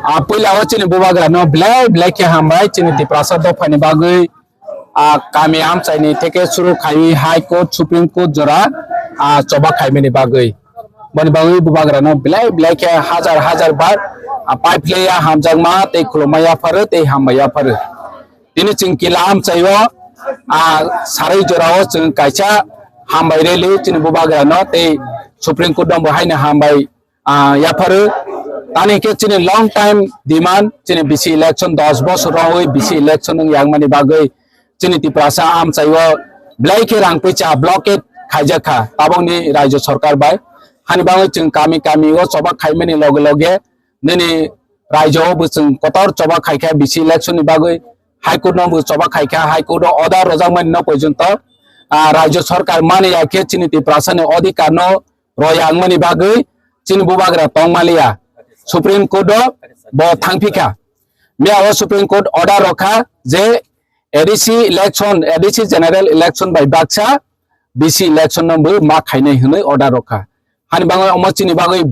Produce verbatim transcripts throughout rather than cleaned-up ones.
A puila o chini bubagra no belai belai khe hambai chini Tiprasa dopha ni bagwi, a kami amchai ni theke suru khaiwi High Court, Supreme Court jora, a choba khaimani bagwi. Boni bagwi bubagra no belai belai khe hajar hajar bar, a pai phlaiya hamjakma tei khulumma yapharo tei hambai yapharo. Tini chwng kila amchai o, a sarai jora o chwng kaisa hambai rally chini bubagra no tei Supreme Court no bo haino hambai, ah, yapharo. Tani khe chini long time demand, chini bisi election dos bosor rogwi bisi election wng yangmani bagwi chini Tiprasa amchai o belai khe rang puicha blockade khaijak kha tabokni rajyo sarkar bai. Hani bagwi chwng kami kami o choba khaimani loge loge nini rajyo o bo chwng kotor choba khaikha bisi election ni bagwi, High Court no bo choba khaikha, High Court o order rwjakmani no porjonto, ah, rajyo sarkar mani ya khe chini Tiprasa ni odhikar no royangmani bagwi chini bubagra tongmaliya. Supreme Court o bo thangphikha. Miya o Supreme Court order rokha je A D C election, A D C general election bai baksa bisi election no bo ma khainai hwnwi order rokha. Hani bagwi omo chini bagwi,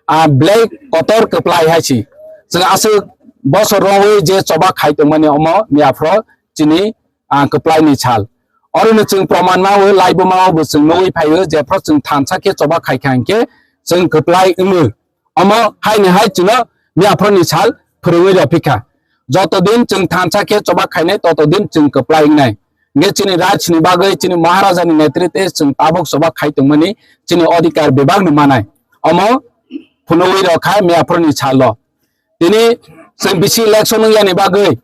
ah, belai kotor kwplai hai si. Chwng aswk bosor rogwi je choba khai tongmani omo miya phro chini, ah, kwplai ni sal. Oro no chwng proman ma o, laibo ma o bo chwng nugwi phai o, jephru chwng thansa khe choba khai kha hinkhe chwng kwplai wngo. Omo hai ni hai chwngno miya phro ni sal phwrwngwi rw phi kha. Joto din chwng thansa khe choba khainai, toto din chwng kwplai wngnai. Hinkhe chini raj ni bagwi chini Maharaja ni netritwe chwng tabuk choba khai tongmani chini odhikar bebak no manai. Omo phunugwi rw kha miya phro ni sal o. Tini chwng bisi election wng yani bagwi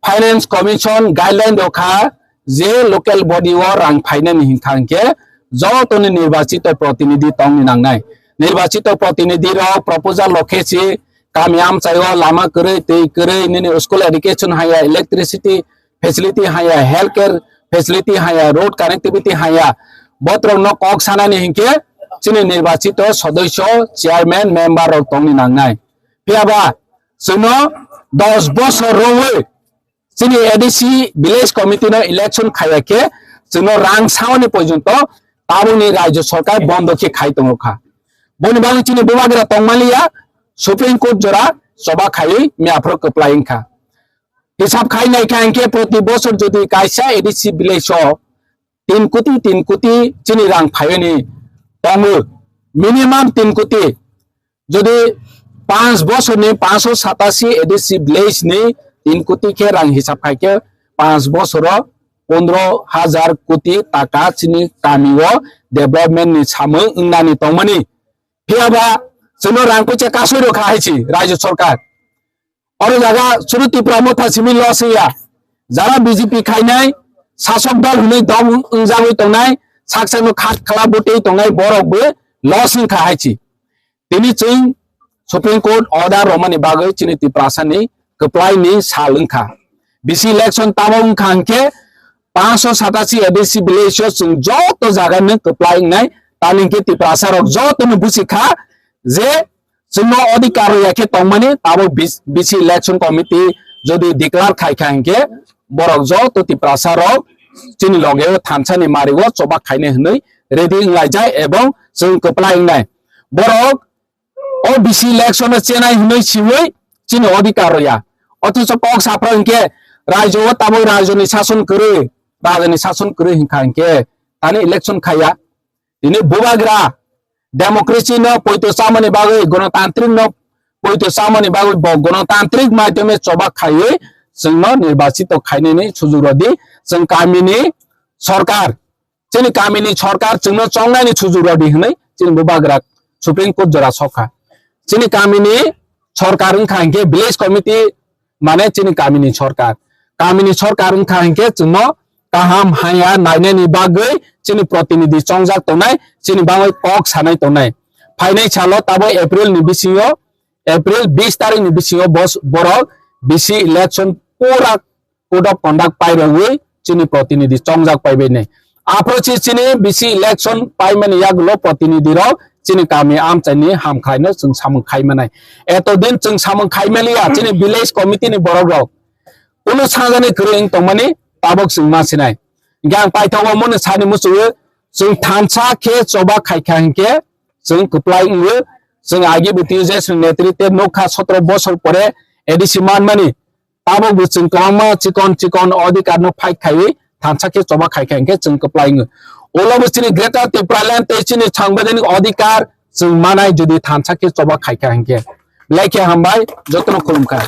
Finance Commission guideline rw kha je local body o rang phainani hinkha hinkhe jotoni nirbachito protinidhi tongni nangnai. Nirbachito protinidhi rok proposal rok khe si kami amchai o lama kwrwi, twi kwrwi, nini school education haya, electricity facility haya, healthcare facility haya, road connectivity haya, botrok no kok sanani hinkhe chini nirbachito sodosyo, chairman, member rok tongni nangnai. Phiya ba chwngno dos bosor rwwi chini A D C village committee no election khaiya khe chwngno rang saoni porjonto tabukni rajyo sarkar bondo khe khai tongo kha. Boni bagwi chini bubagra tongmaliya Supreme Court jora choba khaiwi miya phro kwplai wngkha. Hisab khai nai kha hinkhe proti bosor jodi kaisa A D C village o tin koti, tin koti chini rang phaiwi ni tongo, minimum tin koti. Jodi panch bosor ni panchsho satasi A D C village ni tin koti khe rang hisab khai khe panch bosor o pondro hajar koti taka chini kami o development ni samung wngnani tongmani. Phiya ba chwngno rang kocha kasui rw kha hai si rajyo sarkar. Oro jaga chwngno Tipra Motha simi loss wngya. Jara B J P khainai, sasok dol hwnwi dom wngjagwi tongnai, sak sakno khat khala bwtwi tongnai borok bo loss wngkha hai si. Tini chwng Supreme Court order romani bagwi chini Tiprasani kwplaini sal wngkha. Bisi election tamo wngkha hinkhe panchsho satasi A D C village o chwng joto jaga no kwplai wngnai, tamni hinkhe Tiprasa rok joto no buchi kha je chwngno odhikar rwya khe tongmani, tabuk bis-, bisi election committee jodi declare khai kha hinkhe borok joto Tiprasa rok chini loge o thansa ni mari o choba khainai hwnwi ready wnglaijak ebong chwng kwplai wngnai. Borok o bisi election o chenai hwnwi siwi chini odhikar rwya. Othocho kok saphra hinkhe rajyo o tabuk rajyo ni sason kwrwi, rajyo ni sason kwrwi hinkha hinkhe tani election khaiya. Tini bubagra democracy no poito chamani bagwi, gonotantrik no poito chamani bagwi bo gonotantrik maidhyome choba khaiwi chwngno nirbachito khainani sujuk rwdi. Chwng kamini sorkar, chini kamini sorkar chwngno chongnani sujuk rwdi hwnwi chini bubagra Supreme Court jora sokha. Chini kamini sorkar wngkha hinkhe village committee mane chini kamini sorkar. Kamini sorkar wngkha hinkhe chwngno kaham haya nainani bagwi chini protinidhi chongjak tongnai, chini bagwi kok sanai tongnai. Phainai salo tabo April ni bisingo, April bis tarikh ni bisingo bos-, borok bisi election pura code of conduct pairogwi chini protinidhi chongjak paibainai. Aphuru si chini bisi election paimani yagulo protinidhi rok chini kami amchaini hamkhlaino chwng samung khaimanai. Eto din chwng samung khaimaliya chini village committee ni borok rok. Kunu sajani kwrwi wng tongmani tabuk chwng ma sinai. Hinkhe ang paithago mone sani muchungo chwng thansa khe choba khaikha hinkhe chwng kwplai wngo. Chwng agi bo T U J S ni netrite nukha sotro bosor pore A D C manmani. Tabuk bo chwng kwbangma chikon chikon odhikar no fight khaiwi thansa khe choba khaikha hinkhe chwng kwplai wngo. Ulo bo chini Greater Tipraland tei chini sangbidhanik odhikar chwng manai jodi thansa khe choba khaikha hinkhe. Belai khe hambai, jotono khulumkha.